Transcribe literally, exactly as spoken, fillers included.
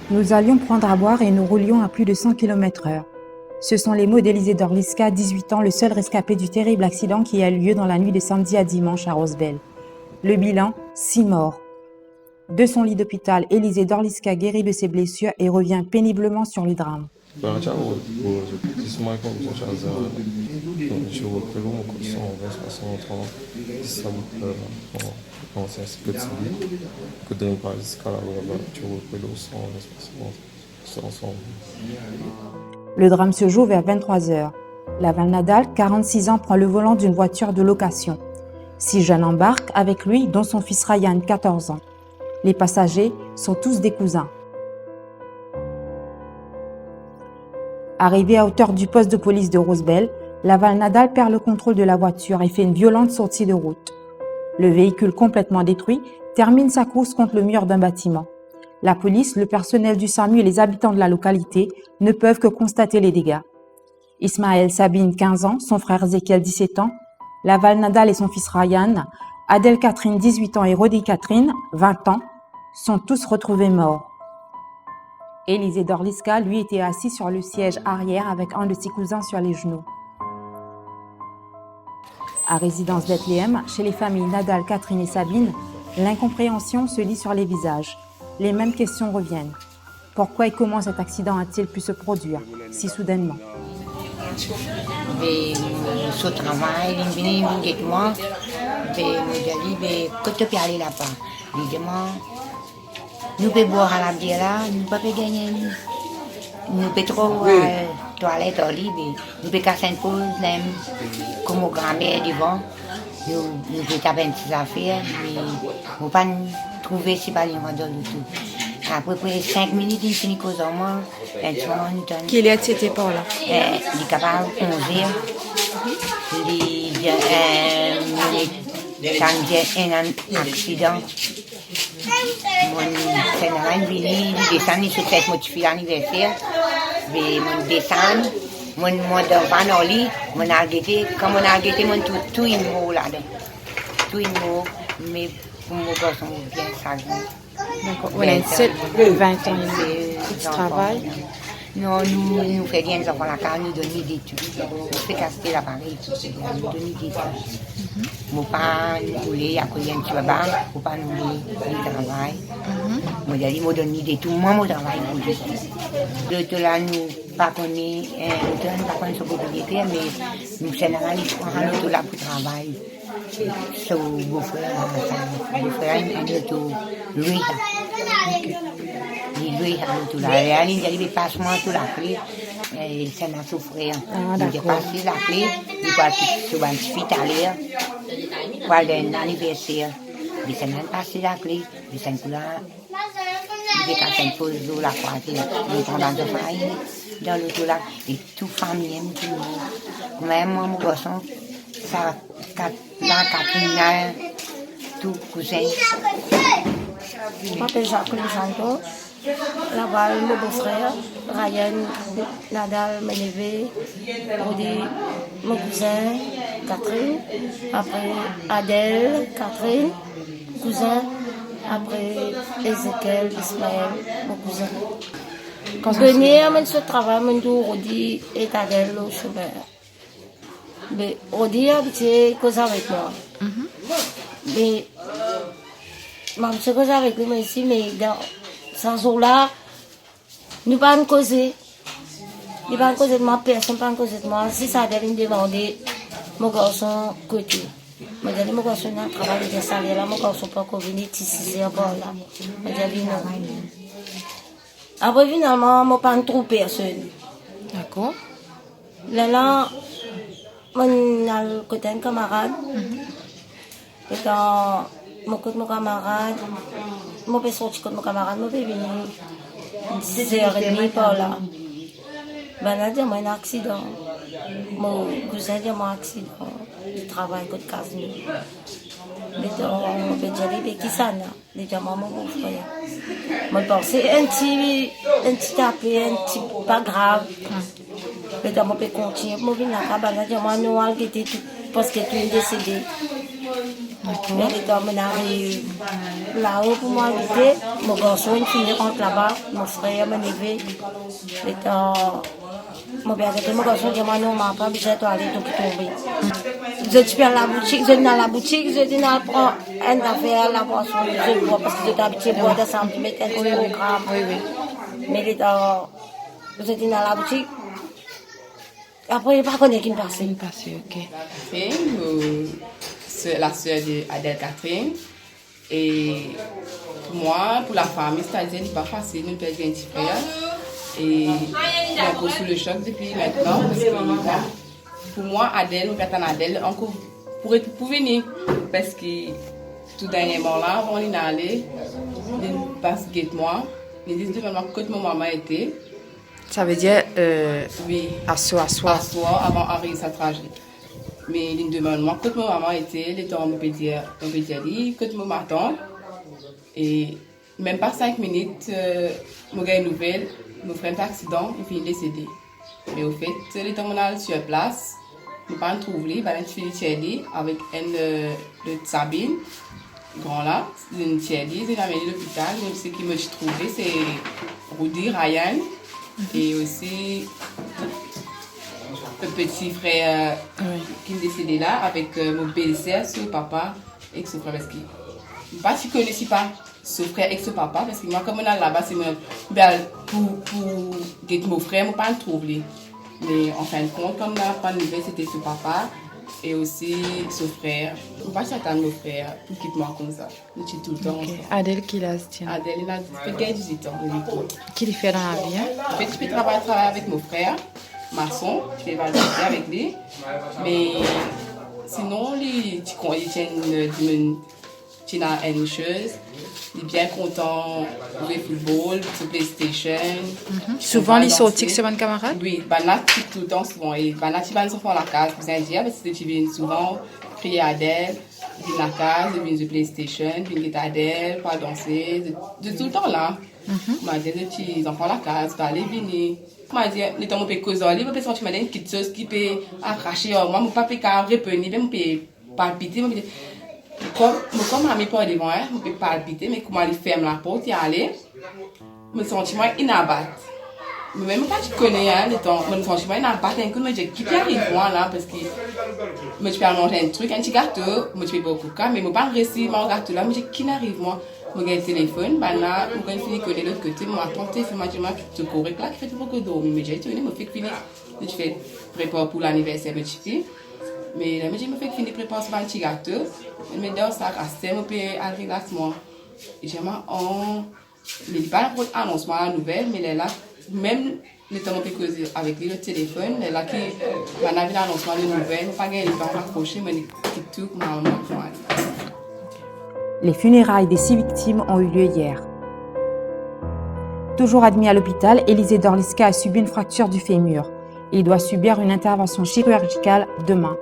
Nous allions prendre à boire et nous roulions à plus de cent kilomètres heure. Ce sont les mots d'Elysée Dorliska, dix-huit ans, le seul rescapé du terrible accident qui a eu lieu dans la nuit de samedi à dimanche à Rosebel. Le bilan, six morts. De son lit d'hôpital, Elysée Dorliska guérit de ses blessures et revient péniblement sur le drame. Bon, ti a rod pou zot, zis mwa koumsa ti a zis, donk ti rod pou lo mo kot san vin, swasann, trant, dis sa bout, euh, bon, ansien sik kot sili, kot donn pa ziska la, la, ti rod pou lo san vin, swasann, san, san. Le drame se joue vers vingt-trois heures. Laval Nadal, quarante-six ans, prend le volant d'une voiture de location. Six jeunes embarquent avec lui, dont son fils Ryan, quatorze ans. Les passagers sont tous des cousins. Arrivé à hauteur du poste de police de Rosebel, Laval Nadal perd le contrôle de la voiture et fait une violente sortie de route. Le véhicule complètement détruit termine sa course contre le mur d'un bâtiment. La police, le personnel du samu et les habitants de la localité ne peuvent que constater les dégâts. Ismaël, Sabine, quinze ans, son frère Ezekiel, dix-sept ans, Laval Nadal et son fils Ryan, Adèle Catherine, dix-huit ans, et Rodi Catherine, vingt ans, sont tous retrouvés morts. Elysée Dorliska, lui, était assis sur le siège arrière avec un de ses cousins sur les genoux. À résidence Bethléem, chez les familles Nadal, Catherine et Sabine, l'incompréhension se lit sur les visages. Les mêmes questions reviennent. Pourquoi et comment cet accident a-t-il pu se produire si soudainement ? Be, mo sot travay, li vini, li get mwa. Be, mo dir li, be, kot to pe ale laba? Li dir mwa, nou pe bwar labier la, nou pa pe gagn, nou pe tro al twalet ar li, be, nou pe kas enn poz, mem kouma gramer devan. Nou, nou pe tap enn ti zafer, me mo pa'nn trouve si bann li rant dan loto. Apre pre sink minit, li fini koz ar mwa, enn ti moman nou tann. Ki ler ti ete par la? Eh, li kapav onz er. Li, eh, li tann dir enn aksidan. Monn, sa nana inn vini, li desann, li sot fes mo tifi laniverser. Be monn desann, monn mont dan van ar li, monn al gete. Kan monn al gete, monn trouv tou inn mor ladan. Tou inn mor, me pou mo garson bien sagrin. Dakor. Vinn, vinn an, li ti travay. Non, nou, nou fer li enn zanfan lakaz, nou donn li de tou. Nou fer kaste laparey tou, nou donn li de tou. Mo pa, nou le, akoz li enn ti baba, mo pa, nou le, li travay. Mo dir li, mo donn li de tou, mwa mo travay pou li. Loto la, nou pa kone, eh, loto la, nou pa konn so propriyeter, me nou fer nana li pran loto la pou travay. So bofrer, sa bofrer la, inn, inn loto lwe sa. Li lwe sa loto la. Ler li dir li, be pas mwa to lakle, eh, sa ena so frer. Ah, li dir, dakor. Pas li lakle, li pou al kit so bann tifi taler, pou al dan laniverser. Li sann pas li lakle, li sann koula, li pe kas enn poz lor lakrwaze, li pran bann zanfan dan loto la, e tou fami, tou dimoun. Mem mwa, mo garson, sa kat la, Katrina, tou kouzin. Mo apel Jacqueline Santos. Laval, mo bofrer, Ryan Nadal, mo neve, Rodi, mo kouzin, Catherine, apre Adèle, Catherine, kouzin, apre Ezekiel, Ismaël, mo kouzin. Kan sa... Beni, mo sot travay, mo trouv Rodi ek Adèle lor semin. Be Rodi abitie koz avek mwa. Mhm. Be mo ti koz avek li, me si, me dan sa zour la, nou pa'nn koze. Li pa'nn koze mwa, personn pa'nn koze mwa. Zis Adèle inn demande mo garson kot li. Mo dir li mo garson ena travay, li dir sa ler la mo garson pankor vini, ti siz er par la. Mo dir li non. Apre finalman, mo pa'nn trouv personn. Dakor. Lerla, monn al kot enn kamarad. Mhm. Letan mo kot mo kamarad, mo pe sorti kot mo kamarad, mo pe vini diz er edmi par la. Bann la dir mwa ena aksidan. Mo kouzin dir mwa aksidan. Li travay kot Casino. Letan mo pe dir li, be kisannla? Li dir mwa mo bofrer. Mo panse enn ti, enn ti tape, enn ti pa grav. Letan mo pe kontigne, mo vinn lakaz, bann la dir mwa non, al gete tou, parski tou inn desede. Me letan mo ariv lao pou mo abite, mo garson inn fini rant laba, mo frer, mo neve. Letan mo pe gete mo garson, dir mwa, "Non, ma pa bizin to ale, to ki tonbe." Zot ti pe al laboutik, zot inn al laboutik, zot inn al pran enn zafer labwason, zot bwar, parski zot abitie bwar dan samdi matin, ti program. Wi, wi. Me letan zot inn al laboutik, apre, pa kone ki pase. Ki pase, ok. Catherine, euh, sè-, la sœur de Adèle Catherine. E pou mwa, pou lafami, setadir li pa fasil, nou perdi enn ti frer. E nou ankor sou le choc depi mintnan, parski mwa, pou mwa, Adèle, mo pe atann Adèle ankor pou ret-, pou vini. Parski tou dernyerman la, avan li ale, li pas get mwa, li dir, demann mwa kot mo mama ete. Savedir, euh, wi, aswar, aswar. Aswar, avan ariv sa traze. Me li demann mwa kot mo mama ete, letan mo pe dir, mo pe dir li kot mo matant. E mem pa sink minit, euh, mo gagn nouvel, mo frer finn aksidan, li finn desede. Me anfet, letan mo al sir plas, mo pa'nn trouv li, bann-la ti fini tir li avek enn, euh, lot Sabine, gran la, zot inn tir li, zot inn amenn li lopital, me seki mo ti trouve, se Rudy, Ryan, e osi le peti frer, euh, wi, ki desede la, avek, euh, mo belser, so papa ek so frer, parski mo pa ti kone si pa so frer ek so papa, parski mwa, kan mo al laba, se mo, mo al pou, pou get mo frer, mo pa'nn trouv li. Me anfindkont, kan mo al pran nouvel, sete so papa e osi so frer. Mo pa ti atann mo frer pou kit mwa koumsa. Nou ti toultan ansanm. Adèle, ki laz ti ena? Adèle, li ena, fek gagn dizwit an, li. Ki li fer dan lavi, hein? Anfet, li pe travay, travay avek mo frer, mason, li pe valider avek li. Me sinon, li ti kon-, li ti enn, euh, dimoun, ti ena enn soz, li bien kontan zwe football, zwe PlayStation. Souvan, li sorti ek so bann kamarad? Wi, bann-la ti toultan souvan. E bann-la ti bann zanfan lakaz, bizin dir, parski ti vinn souvan kriye Adèle, vinn lakaz, vinn zwe PlayStation, vinn get Adèle, pou al danse, zot, zot toultan la. Kouma dir, zot ti zanfan lakaz, pou ale vini. Kouma dir, letan mo pe koz ar li, mo pe santi mwa enn kiksoz ki pe arase ar mwa, mo pa pe kapav reponn li, mo pe palpite, mo pe, kom, mo kom mami par devan, hein, mo pe palpite, me kouma li ferm laport, li ale, mo santi mwa inn abat. Mo mem pa ti kone, hein, letan, mo santi mwa inn abat, enn kou mo dir, "Ki pe ariv mwa la?" Parski mo ti pe al manz enn trik, enn ti gato, mo ti pe bwar koka, me mo pa resi manz gato la, mo dir, "Ki ariv mwa?" Mo gagn telefonn, bann-la, mo gagn fini kone lot kote, mo atann telefon, mo dir, "Mwa, to korek la, kifer to poko dormi?" Mo dir, "Etone, mo fek fini." Nou ti fek prepar pou laniverser mo tifi. Me la, mo dir, "Mo fek fini prepar sa bann ti gato." Me dan sa, aster mo pe al relax mwa. E dir mwa, an, me li pa ankor anons mwa lanouvel, me lerla, mem letan mo pe koze avek li lor telefonn, lerla ki bann-la vinn anons mwa lanouvel, mo pa gagn letan rakrose, mo inn kit tou, mo al mwa. Les funérailles des six victimes ont eu lieu hier. Toujours admis à l'hôpital, Élisée Dorliska a subi une fracture du fémur. Il doit subir une intervention chirurgicale demain.